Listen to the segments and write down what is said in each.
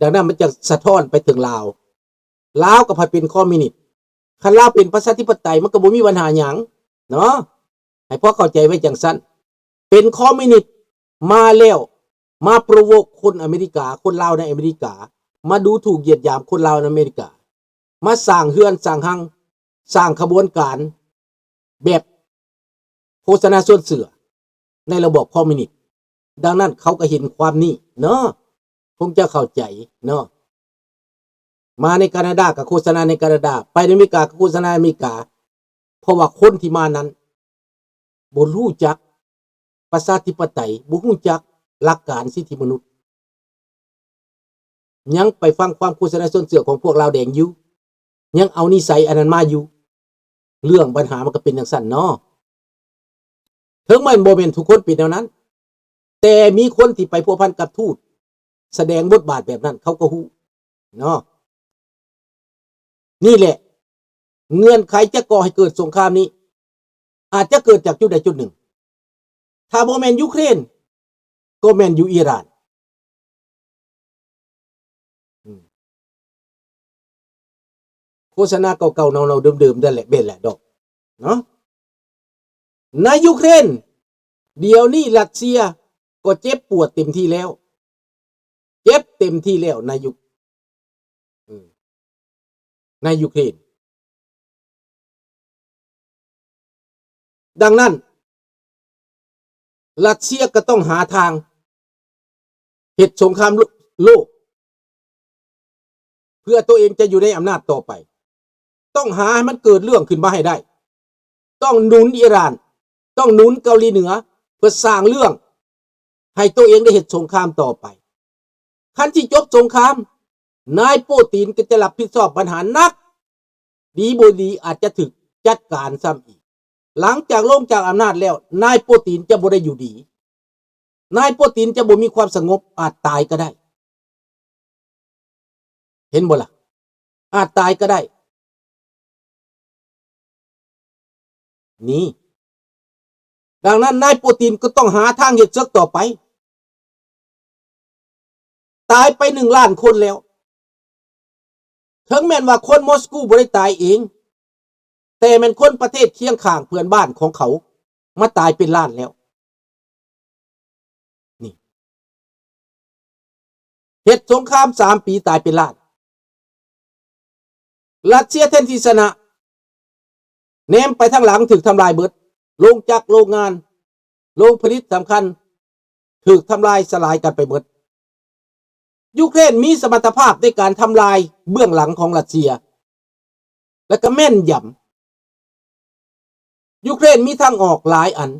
ດັ່ງນັ້ນມັນຈະສະທ້ອນໄປເຖິງລາວ. ລາວກໍພັດເປັນຄອມມິວນິດ. ຄັນລາວເປັນປະຊາທິປະໄຕ ມັນກໍບໍ່ມີບັນຫາຫຍັງເນາະ. ໃຫ້ພວກເຂົ້າໃຈໄວ້ຈັ່ງຊັ້ນ. ເປັນຄອມມິວນິດມາແລ້ວ ມາໂປຣໂວກຄົນອາເມລິກາ, ຄົນລາວໃນອາເມລິກາ, ມາດູຖູກຢຽດຫຍາມຄົນລາວໃນອາເມລິກາ, ມາສ້າງເຮືອນສ້າງຮັງ, ສ້າງຂະບວນການແບບໂຄສະນາຊວນເຊື່ອໃນລະບອບຄອມມິວນິດ. ດັ່ງນັ້ນເຂົາກໍເຫັນຄວາມນີ້ເນາະ, ຄົງຈະເຂົ້າໃຈເນາະ. ມາໃນການາດາກໍໂຄສະນາໃນການາດາ, ໄປໃນອາເມລິກາກໍໂຄສະນາອາເມລິກາ, ເພາະວ່າຄົນທີ່ມານັ້ນບໍ່ຮູ້ຈັກປະຊາທິປະໄຕ, ບໍ່ຮູ້ຈັກຫຼັກການສິດທິມະນຸດ, ຍັງໄປຟັງຄວາມໂຄສະນາຊວນເຊື່ອຂອງພວກລາວແດງຢູ່, ຍັງເອົານິໄສອັນນັ້ນມາຢູ່. ເລື່ອງບັນຫາມັນກໍເປັນຈັ່ງຊັ້ນເນາະ. ເຖິງແມ່ນບໍ່ແມ່ນທຸກຄົນເປັນແນວນັ້ນ, ແຕ່ມີຄົນທີ່ໄປພົວພັນກັບທູດ ສະແດງບົດບາດແບບນັ້ນ ເຂົາກໍຮູ້ເນາະ. ນີ້ແຫຼະ ເງື່ອນໄຂຈະກໍ່ໃຫ້ເກີດສົງຄາມນີ້ ອາດຈະເກີດຈາກຈຸດໃດຈຸດໜຶ່ງ. ຖ້າບໍ່ແມ່ນຢູເຄຣນ ກໍແມ່ນຢູ່ອີຣານ. ອືມ ໂຄສະນາເກົ່າໆເນົ່າໆເດີມໆນັ້ນແຫຼະ ແມ່ນແຫຼະດອກເນາະ. ໃນຢູເຄຣນ ດຽວນີ້ຣັດເຊຍກໍເຈັບປວດເຕັມທີ່ແລ້ວ, ເຈັບເຕັມທີ່ແລ້ວໃນຢູ ເອີ ໃນຢູເຄຣນ. ດັ່ງນັ້ນ ຣັດເຊຍກໍຕ້ອງຫາທາງເຮັດສົງຄາມໂລ ໂລກ ເພື່ອຕົວເອງຈະຢູ່ໃນອຳນາດຕໍ່ໄປ. ຕ້ອງຫາໃຫ້ມັນເກີດເລື່ອງຂຶ້ນມາໃຫ້ໄດ້. ຕ້ອງໜູນອີຣານ, ຕ້ອງໜູນເກົາຫຼີເໜືອ ເພື່ອສ້າງເລື່ອງໃຫ້ຕົວເອງໄດ້ເຮັດສົງຄາມຕໍ່ໄປ. ຄັນຊິຈົບສົງຄາມ, ນາຍໂປຕີນກໍຈະຮັບຜິດຊອບບັນຫາໜັກ, ດີບໍ່ດີອາດຈະຖືກຈັດການຊ້ຳອີກ. ຫຼັງຈາກລົງຈາກອຳນາດແລ້ວ, ນາຍໂປຕີນຈະບໍ່ໄດ້ຢູ່ດີ. ນາຍໂປຕີນຈະບໍ່ມີຄວາມສະຫງົບ, ອາດຕາຍກໍໄດ້. ເຫັນບໍ່ລະ? ອາດຕາຍກໍໄດ້. ນີ້. ດັ່ງນັ້ນນາຍໂປຕີນກໍຕ້ອງຫາທາງເຮັດເສິກຕໍ່ໄປ. ຕາຍໄປໜຶ່ງລ້ານຄົນແລ້ວ. ເຖິງແມ່ນວ່າຄົນມົສກູບໍ່ໄດ້ຕາຍເອງ, ແຕ່ແມ່ນຄົນປະເທດຄຽງຂ້າງເພື່ອນບ້ານຂອງເຂົາມາຕາຍເປັນລ້ານແລ້ວ. ນີ້ ເຮັດສົງຄາມສາມປີຕາຍເປັນລ້ານ. ຣັດເຊຍແທນທີ່ຊະນະ, ແນມໄປທາງຫຼັງຖືກທຳລາຍເບິດ, ໂລງຈັກ, ໂລງງານ, ໂລງຜະລິດສຳຄັນ ຖືກທຳລາຍສະຫຼາຍກັນໄປເບິດ. ຢູເຄຣນມີສະມັດຕະພາບໃນການທຳລາຍເບື້ອງຫຼັງຂອງຣັດເຊຍ ແລະ ກໍແມ່ນຢຳ. ຢູເຄຣນມີທາງອອກຫຼາຍອັນ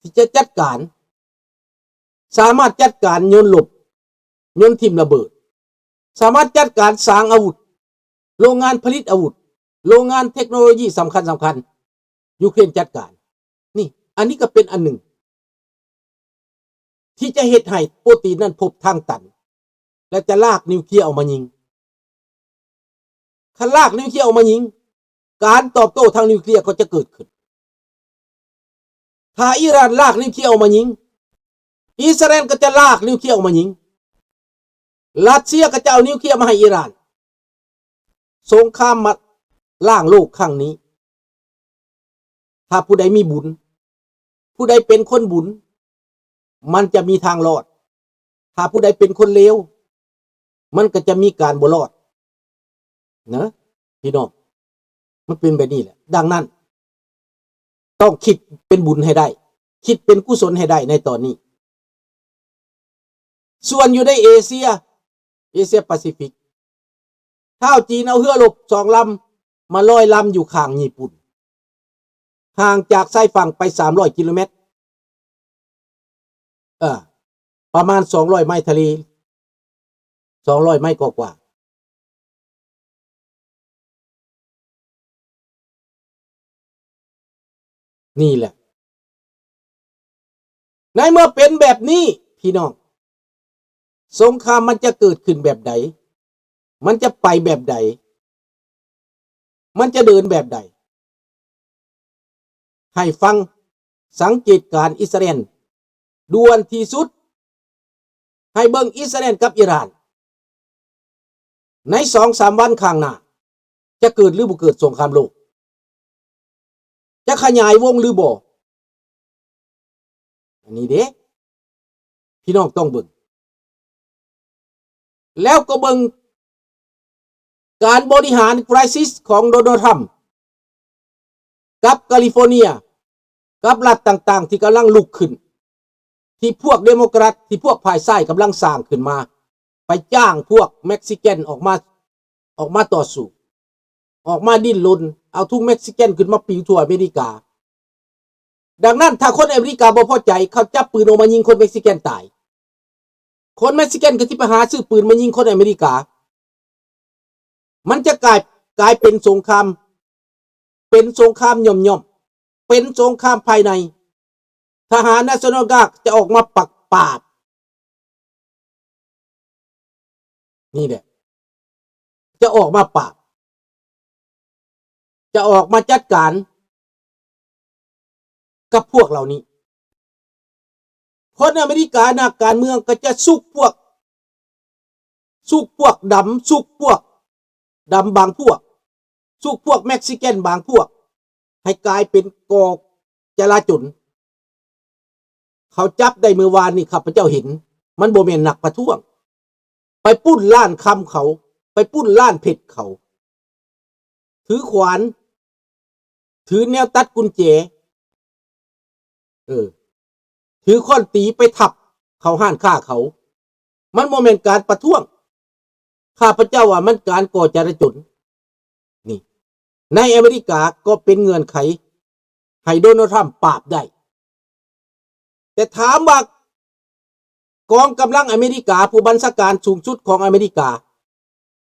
ທີ່ຈະຈັດການ, ສາມາດຈັດການຍົນລົບ, ຍົນຖິ້ມລະເບີດ, ສາມາດຈັດການສ້າງອາວຸດ, ໂລງງານຜະລິດອາວຸດ, ໂລງງານເທັກໂນໂລຢີສຳຄັນໆ ຢູເຄຣນຈັດການ. ນີ້ ອັນນີ້ກໍເປັນອັນໜຶ່ງ ທີ່ຈະເຮັດໃຫ້ໂປຕີນນັ້ນພົບທາງຕັນ ແລະ ຈະລາກນິວເຄລຍອອກມາຍິງ. ຄັນລາກນິວເຄລຍອອກມາຍິງ, ການຕອບໂຕ້ທາງນິວເຄລຍກໍຈະເກີດຂຶ້ນ. ຖ້າອີຣານລາກນິວເຄລຍອອກມາຍິງ, ອິດສະຣາແອນກໍຈະລາກນິວເຄລຍອອກມາຍິງ. ຣັດເຊຍກໍຈະເອົານິວເຄລຍມາໃຫ້ອີຣານ. ສົງຄາມມາລ້າງໂລກຄັ້ງນີ້, ຖ້າຜູ້ໃດມີບຸນ, ຜູ້ໃດເປັນຄົນບຸນ, ມັນຈະມີທາງລອດ. ຖ້າຜູ້ໃດເປັນຄົນເລວ, ມັນກໍຈະມີການບໍ່ລອດ. ນະ ພີ່ນ້ອງ, ມັນເປັນແບບນີ້ແຫຼະ. ດັ່ງນັ້ນ ຕ້ອງຄິດເປັນບຸນໃຫ້ໄດ້, ຄິດເປັນກຸສົນໃຫ້ໄດ້ໃນຕອນນີ້. ສ່ວນຢູ່ໃນເອເຊຍ, ເອເຊຍປາຊີຟິກ, ຊາວຈີນເອົາເຮືອລົບສອງລຳມາລອຍລຳຢູ່ຂ້າງຍີ່ປຸ່ນ, ຫ່າງຈາກຊາຍຝັ່ງໄປສາມຮ້ອຍກິໂລແມັດ, ເອີ ປະມານສອງຮ້ອຍໄມທະເລ, ສອງຮ້ອຍໄມກວ່າໆ. ນີ້ແຫຼະ, ໃນເມື່ອເປັນແບບນີ້, ພີ່ນ້ອງ, ສົງຄາມມັນຈະເກີດຂຶ້ນແບບໃດ? ມັນຈະໄປແບບໃດ? ມັນຈະເດີນແບບໃດ? ໃຫ້ຟັງ, ສັງເກດການອິດສະຣາແອນດ່ວນທີ່ສຸດ. ໃຫ້ເບິ່ງອິດສະຣາແອນກັບອີຣານ, ໃນສອງສາມວັນຂ້າງໜ້າ ຈະເກີດຫຼືບໍ່ເກີດສົງຄາມໂລກ? ຈະຂະຫຍາຍວົງຫຼືບໍ່? ອັນນີ້ເດ້ ພີ່ນ້ອງຕ້ອງເບິ່ງ. ແລ້ວກໍເບິ່ງການບໍລິຫານ crisis ຂອງໂດນັລ ທຣຳ ກັບກາລິຟໍເນຍ ກັບລັດຕ່າງໆທີ່ກຳລັງລຸກຂຶ້ນ ທີ່ພວກເດໂມແຄຣດ ທີ່ພວກຝ່າຍຊ້າຍກຳລັງສ້າງຂຶ້ນມາ ໄປຈ້າງພວກເມັກຊິກັນອອກມາ ອອກມາຕໍ່ສູ້ ອອກມາດີ້ນລົນ ເອົາທຸງເມັກຊິກັນຂຶ້ນມາປິວທົ່ວອາເມລິກາ. ດັ່ງນັ້ນ ຖ້າຄົນອາເມລິກາບໍ່ພໍໃຈ ເຂົາຈັບປືນອອກມາຍິງຄົນເມັກຊິກັນຕາຍ. ຄົນເມັກຊິກັນກໍຊິໄປຫາຊື້ປືນມາຍິງຄົນອາເມລິກາ. ມັນຈະກາຍ ກາຍເປັນສົງຄາມ ເປັນສົງຄາມຫຍ້ອມໆ ເປັນສົງຄາມພາຍໃນ. ທະຫານ National Guard ຈະອອກມາປັກປາບ. ນີ້ແຫຼະ ຈະອອກມາປາບ ຈະອອກມາຈັດການກັບພວກເຫຼົ່ານີ້. ຄົນອາເມລິກາ ນັກການເມືອງກໍຈະຊຸກພວກ ຊຸກພວກດຳ ຊຸກພວກດຳບາງພວກ ຊຸກພວກເມັກຊິກັນບາງພວກ ໃຫ້ກາຍເປັນກໍ່ຈະລາຈົນ. ເຂົາຈັບໄດ້ມື້ວານນີ້ ຂ້າພະເຈົ້າເຫັນ ມັນບໍ່ແມ່ນນັກປະທ້ວງ ໄປປຸ້ນຮ້ານຄຳເຂົາ ໄປປຸ້ນຮ້ານເພັດເຂົາ ຖືຂວານ ຖືແນວຕັດກຸນແຈ ເອີ ຖືຄ້ອນຕີໄປທັບເຂົ້າຮ້ານຄ້າເຂົາ. ມັນບໍ່ແມ່ນການປະທ້ວງ. ຂ້າພະເຈົ້າວ່າມັນການກໍ່ຈະລາຈົນ. ນີ້ ໃນອາເມລິກາກໍເປັນເງື່ອນໄຂໃຫ້ໂດນັລ ທຣຳປາບໄດ້. ແຕ່ຖາມວ່າກອງກຳລັງອາເມລິກາ ຜູ້ບັນຊາການສູງສຸດຂອງອາເມລິກາ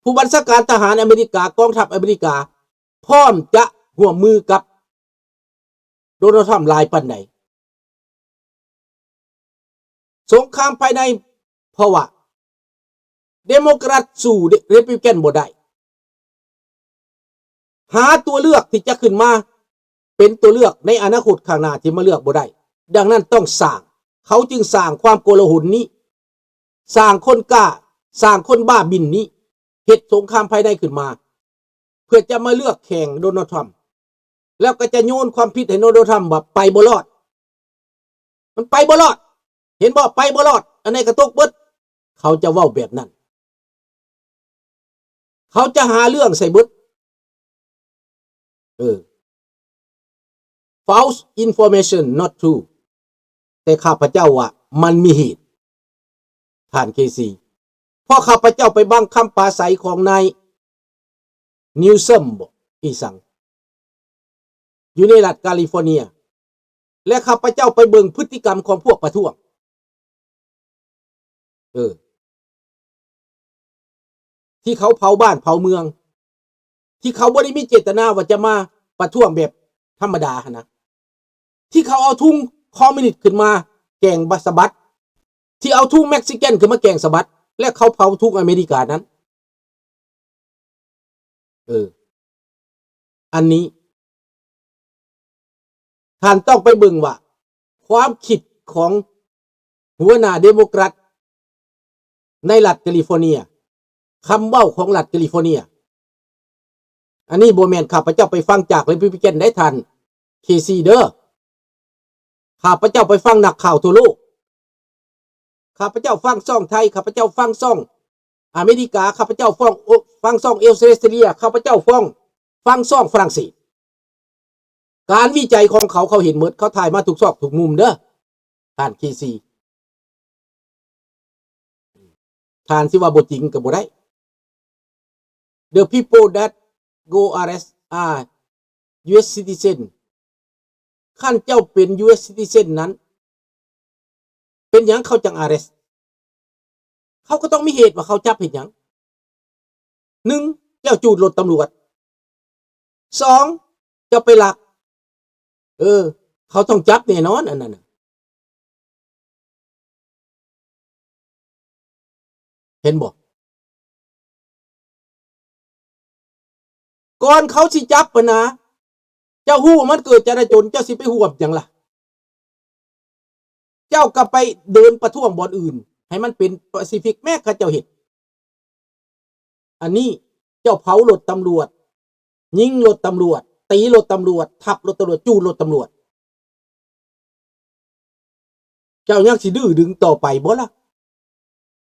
ຜູ້ບັນຊາການທະຫານອາເມລິກາ ກອງທັບອາເມລິກາ ພ້ອມຈະຮ່ວມມືກັບໂດນັລ ທຣຳຫຼາຍປານໃດ? ສົງຄາມພາຍໃນ ເພາະວ່າເດໂມແຄຣດສູ້ເຣປູບລິກັນບໍ່ໄດ້. ຫາຕົວເລືອກທີ່ຈະຂຶ້ນມາເປັນຕົວເລືອກໃນອະນາຄົດຂ້າງໜ້າທີ່ມາເລືອກບໍ່ໄດ້. ດັ່ງນັ້ນຕ້ອງສ້າງ ເຂົາຈຶ່ງສ້າງຄວາມໂກລາຫົນນີ້ ສ້າງຄົນກ້າ ສ້າງຄົນບ້າບິນນີ້ ເຮັດສົງຄາມພາຍໃນຂຶ້ນມາ ເພື່ອຈະມາເລືອກແຂ່ງໂດນັລ ທຣຳ ແລ້ວກໍຈະໂຍນຄວາມຜິດໃຫ້ໂດນັລ ທຣຳວ່າໄປບໍ່ລອດ. ມັນໄປບໍ່ລອດ ເຫັນບໍ່? ໄປບໍ່ລອດ ອັນໃດກໍຕົກເບິດ. ເຂົາຈະເວົ້າແບບນັ້ນ ເຂົາຈະຫາເລື່ອງໃສ່ເບິດ. ເອີ false information, not true. ແຕ່ຂ້າພະເຈົ້າວ່າມັນມີເຫດ ທ່ານ ເຄຊີ ເພາະຂ້າພະເຈົ້າໄປຟັງຄຳປາໄສຂອງນາຍ ນິວຊຳບໍ ອີ່ສັງ ຢູ່ໃນລັດກາລິຟໍເນຍ ແລະ ຂ້າພະເຈົ້າໄປເບິ່ງພຶດຕິກຳຂອງພວກປະທ້ວງ ເອີ ທີ່ເຂົາເຜົາບ້ານເຜົາເມືອງ ທີ່ເຂົາບໍ່ໄດ້ມີເຈດຕະນາວ່າຈະມາປະທ້ວງແບບທຳມະດາຫັ້ນນະ ທີ່ເຂົາເອົາທຸງຄອມມິວນິດຂຶ້ນມາແກງສະບັດ ທີ່ເອົາທຸງເມັກຊິກັນຂຶ້ນມາແກງສະບັດ ແລະ ເຂົາເຜົາທຸງອາເມລິການັ້ນ. ເອີ ອັນນີ້ ທ່ານຕ້ອງໄປເບິ່ງວ່າ ຄວາມຄິດຂອງຫົວໜ້າເດໂມແຄຣດໃນລັດກາລິຟໍເນຍ ຄຳເວົ້າຂອງລັດກາລິຟໍເນຍ. ອັນນີ້ບໍ່ແມ່ນຂ້າພະເຈົ້າໄປຟັງຈາກເຣປູບລິກັນໄດ໋ທ່ານ ເຄຊີ ເດີ. ຂ້າພະເຈົ້າໄປຟັງນັກຂ່າວທົ່ວໂລກ. ຂ້າພະເຈົ້າຟັງຊ່ອງໄທ, ຂ້າພະເຈົ້າຟັງຊ່ອງອາເມລິກາ, ຂ້າພະເຈົ້າຟັງ ໂອ ຟັງຊ່ອງອົດສະຕຣາເລຍ, ຂ້າພະເຈົ້າຟັງ ຟັງຊ່ອງຝຣັ່ງເສດ. ການວິໄຈຂອງເຂົາ, ເຂົາເຫັນໝົດ, ເຂົາຖ່າຍມາທຸກຊອກທຸກມຸມເດີ ທ່ານ ເຄຊີ. ທ່ານຊິວ່າບໍ່ຈິງກໍບໍ່ໄດ້. The people that go arrest are ຢູເອສ citizen. ຄັນເຈົ້າເປັນ ຢູເອສ citizen ນັ້ນ, ເປັນຫຍັງເຂົາຈັ່ງ arrest? ເຂົາກໍຕ້ອງມີເຫດວ່າເຂົາຈັບເຮັດຫຍັງ. ໜຶ່ງ, ເຈົ້າຈູດລົດຕຳຫຼວດ. ສອງ, ເຈົ້າໄປລັກ. ເອີ, ເຂົາຕ້ອງຈັບແນ່ນອນອັນນັ້ນນະ. ເຫັນບໍ່? ກ່ອນເຂົາຊິຈັບຫັ້ນນະ, ເຈົ້າຮູ້ວ່າມັນເກີດຈະລາຈົນ, ເຈົ້າຊິໄປຮ່ວມຫຍັງລະ? ເຈົ້າກໍໄປເດີນປະທ້ວງບ່ອນອື່ນ ໃຫ້ມັນເປັນປາຊີຟິກ ແມ້ເຂົາເຈົ້າເຮັດ. ອັນນີ້ເຈົ້າເຜົາລົດຕຳຫຼວດ, ຍິງລົດຕຳຫຼວດ, ຕີລົດຕຳຫຼວດ, ທັບລົດຕຳຫຼວດ, ຈູດລົດຕຳຫຼວດ. ເຈົ້າຍັງຊິດື້ດຶງຕໍ່ໄປບໍ່ລະ?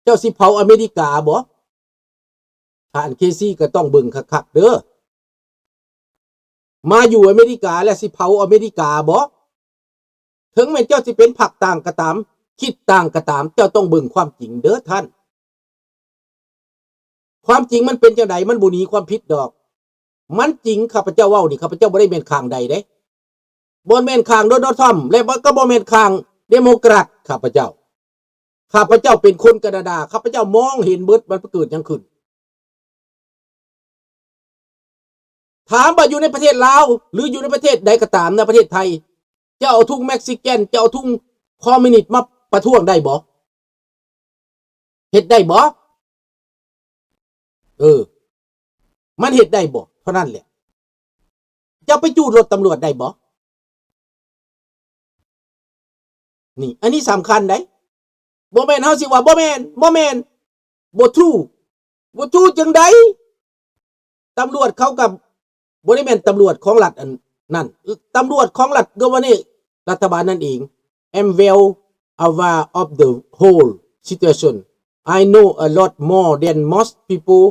ເຈົ້າຊິເຜົາອາເມລິກາບໍ່? ທ່ານເຄຊີກໍຕ້ອງເບິ່ງຄັກໆເດີ. ມາຢູ່ອາເມລິກາແລ້ວຊິເຜົາອາເມລິກາບໍ່? ເຖິງແມ່ນເຈົ້າຊິເປັນພັກຕ່າງກໍຕາມ, ຄິດຕ່າງກໍຕາມ, ເຈົ້າຕ້ອງເບິ່ງຄວາມຈິງເດີທ່ານ. ຄວາມຈິງມັນເປັນຈັ່ງໃດ? ມັນບໍ່ໜີຄວາມຜິດດອກ. ມັນຈິງ, ຂ້າພະເຈົ້າເວົ້ານີ້, ຂ້າພະເຈົ້າບໍ່ໄດ້ແມ່ນຂ້າງໃດເດ້. ບໍ່ແມ່ນຂ້າງໂດນັລ ທຣຳ ແລະ ກໍບໍ່ແມ່ນຂ້າງເດໂມແຄຣດ. ຂ້າພະເຈົ້າ, ຂ້າພະເຈົ້າເປັນຄົນການາດາ, ຂ້າພະເຈົ້າມອງເຫັນເບິດວ່າມັນເກີດຫຍັງຂຶ້ນ. ຖາມວ່າຢູ່ໃນປະເທດລາວ ຫຼື ຢູ່ໃນປະເທດໃດກໍຕາມ ໃນປະເທດໄທ, ເຈົ້າເອົາທຸງເມັກຊິກັນ, ເຈົ້າເອົາທຸງຄອມມິວນິດມາປະທ້ວງໄດ້ບໍ່? ເຮັດໄດ້ບໍ່? ເອີ ມັນເຮັດໄດ້ບໍ່? ເທົ່ານັ້ນແຫຼະ. ເຈົ້າໄປຈູດລົດຕຳຫຼວດໄດ້ບໍ່? ນີ້ ອັນນີ້ສຳຄັນໃດ໋. ບໍ່ແມ່ນເຮົາຊິວ່າ ບໍ່ແມ່ນ, ບໍ່ແມ່ນ, ບໍ່ທຣູ, ບໍ່ທຣູຈັ່ງໃດ? ຕຳຫຼວດເຂົາກໍບໍ່ໄດ້ແມ່ນຕຳຫຼວດຂອງລັດອັນນັ້ນ, ຕຳຫຼວດຂອງລັດ government ລັດຖະບານນັ້ນເອງ. I'm well aware of the whole situation. I know a lot more than most people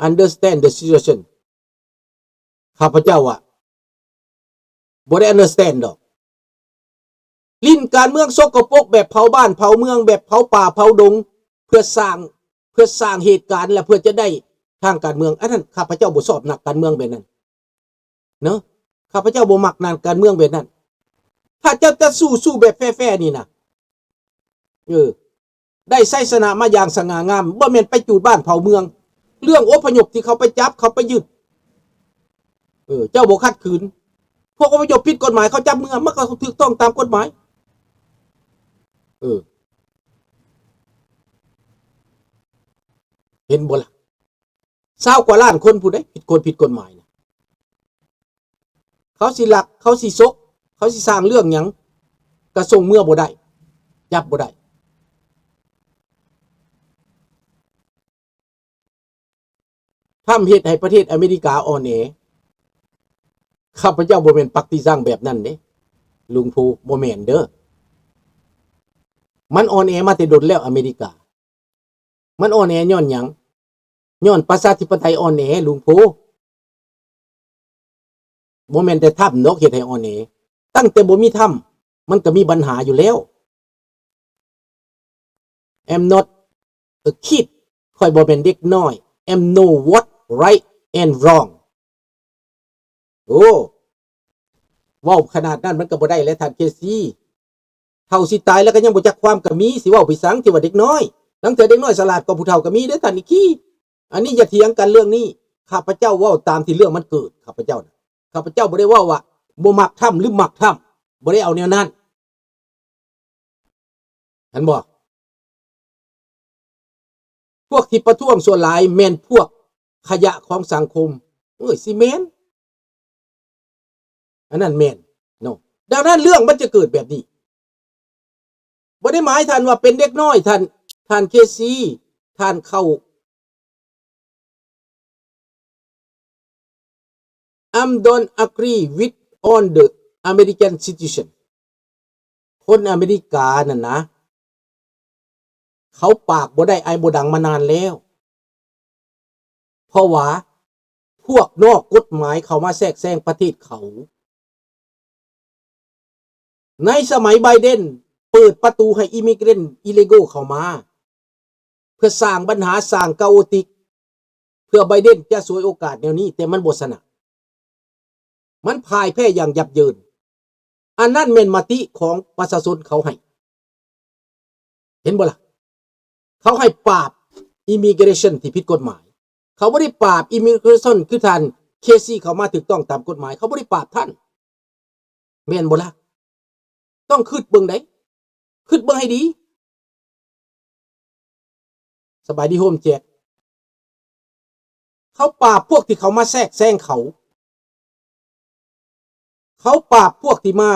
understand the situation. ຂ້າພະເຈົ້າອະ ບໍ່ໄດ້ understand ດອກ. ຫຼິ້ນການເມືອງສົກກະປົກແບບເຜົາບ້ານເຜົາເມືອງ, ແບບເຜົາປ່າເຜົາດົງ ເພື່ອສ້າງ, ເພື່ອສ້າງເຫດການ ແລະ ເພື່ອຈະໄດ້ທາງການເມືອງ. ອັນນັ້ນ ຂ້າພະເຈົ້າບໍ່ຊອບນັກການເມືອງແບບນັ້ນເນາະ. ຂ້າພະເຈົ້າບໍ່ມັກນັກການເມືອງແບບນັ້ນ. ຖ້າເຈົ້າຈະສູ້, ສູ້ແບບແຟໆນີ້ນະ, ເອີ ໄດ້ໄຊຊະນະມາຢ່າງສະຫງ່າງາມ, ບໍ່ແມ່ນໄປຈູດບ້ານເຜົາເມືອງ. ເລື່ອງອົບພະຍົບທີ່ເຂົາໄປຈັບ, ເຂົາໄປຍຶດ, ເອີ ເຈົ້າບໍ່ຂັດຂືນ. ພວກອົບພະຍົບຜິດກົດໝາຍ, ເຂົາຈັບເມືອ, ມັນກໍຖືກຕ້ອງຕາມກົດໝາຍ. ເອີ ເຫັນບໍ່ລະ? ຊາວກວ່າລ້ານຄົນພຸ້ນເດ້ ຜິດກົດ, ຜິດກົດໝາຍນະ. ເຂົາຊິລັກ, ເຂົາຊິສົກ, ເຂົາຊິສ້າງເລື່ອງຫຍັງ ກະສົ່ງເມືອບໍ່ໄດ້, ຈັບບໍ່ໄດ້. ທຳເຮັດໃຫ້ປະເທດອາເມລິກາອ່ອນແອ. ຂ້າພະເຈົ້າບໍ່ແມ່ນປັກຕິຊັງແບບນັ້ນເດ້ ລຸງພູ, ບໍ່ແມ່ນເດີ. ມັນອ່ອນແອມາແຕ່ດົນແລ້ວ ອາເມລິກາ. ມັນອ່ອນແອຍ້ອນຫຍັງ? ຍ້ອນປະຊາທິປະໄຕອ່ອນແອ ລຸງພູ. ບໍ່ແມ່ນແຕ່ທຳດອກເຮັດໃຫ້ອ່ອນແອ. ຕັ້ງແຕ່ບໍ່ມີທຳ ມັນກໍມີບັນຫາຢູ່ແລ້ວ. I'm not a kid. ຂ້ອຍບໍ່ແມ່ນເດັກນ້ອຍ. I'm know what right and wrong. ໂອ້ ເວົ້າຂະໜາດນັ້ນມັນກໍບໍ່ໄດ້ແຫຼະທ່ານເຄຊີ. ເຖົ້າຊິຕາຍແລ້ວກໍຍັງບໍ່ຈັກຄວາມກໍມີ, ຊິເວົ້າໄປສັງທີ່ວ່າເດັກນ້ອຍ. ລາງເທື່ອເດັກນ້ອຍສະຫຼາດກວ່າຜູ້ເຖົ້າກໍມີເດ້ທ່ານອີກຄີ. ອັນນີ້ຢ່າຖຽງກັນເລື່ອງນີ້. ຂ້າພະເຈົ້າເວົ້າຕາມທີ່ເລື່ອງມັນເກີດ. ຂ້າພະເຈົ້ານະ, ຂ້າພະເຈົ້າບໍ່ໄດ້ເວົ້າວ່າບໍ່ມັກທຳ ຫຼື ມັກທຳ, ບໍ່ໄດ້ເອົາແນວນັ້ນ. ເຫັນບໍ່? ພວກທີ່ປະທ້ວງສ່ວນຫຼາຍແມ່ນພວກຂະຫຍະຂອງສັງຄົມ. ເອີຍ ຊິແມ່ນ, ອັນນັ້ນແມ່ນເນາະ. ດັ່ງນັ້ນເລື່ອງມັນຈະເກີດແບບນີ້. ບໍ່ໄດ້ໝາຍທ່ານວ່າເປັນເດັກນ້ອຍ, ທ່ານ, ທ່ານເຄຊີ, ທ່ານເຂົ້າ I'm don't agree with on the American citizen. ຄົນອາເມລິການັ້ນນະ ເຂົາປາກບໍ່ໄດ້ໄອບໍ່ດັງມານານແລ້ວ ເພາະວ່າພວກນອກກົດໝາຍເຂົ້າມາແຊກແຊງປະເທດເຂົາ. ໃນສະໄໝໄບເດັນເປີດປະຕູໃຫ້ immigrant illegal ເຂົ້າມາ ເພື່ອສ້າງບັນຫາ, ສ້າງ chaotic ເພື່ອໄບເດັນຈະສວຍໂອກາດແນວນີ້, ແຕ່ມັນບໍ່ຊະນະ. ມັນພ່າຍແພ້ຢ່າງຫຍັບເຢິນ. ອັນນັ້ນແມ່ນມະຕິຂອງປະຊາຊົນເຂົາໃຫ້. ເຫັນບໍ່ລະ? ເຂົາໃຫ້ປາບ immigration ທີ່ຜິດກົດໝາຍ. ເຂົາບໍ່ໄດ້ປາບ immigration ຄືທ່ານ ເຄຊີ ເຂົ້າມາຖືກຕ້ອງຕາມກົດໝາຍ. ເຂົາບໍ່ໄດ້ປາບທ່ານ. ແມ່ນບໍ່ລະ? ຕ້ອງຄິດເບິ່ງໃດ໋. ຄິດເບິ່ງໃຫ້ດີ. ສະບາຍດີໂຮມແຈກ. ເຂົາປາບພວກທີ່ເຂົາມາແຊກແຊງເຂົາ. ເຂົາປາບພວກທີ່ມາ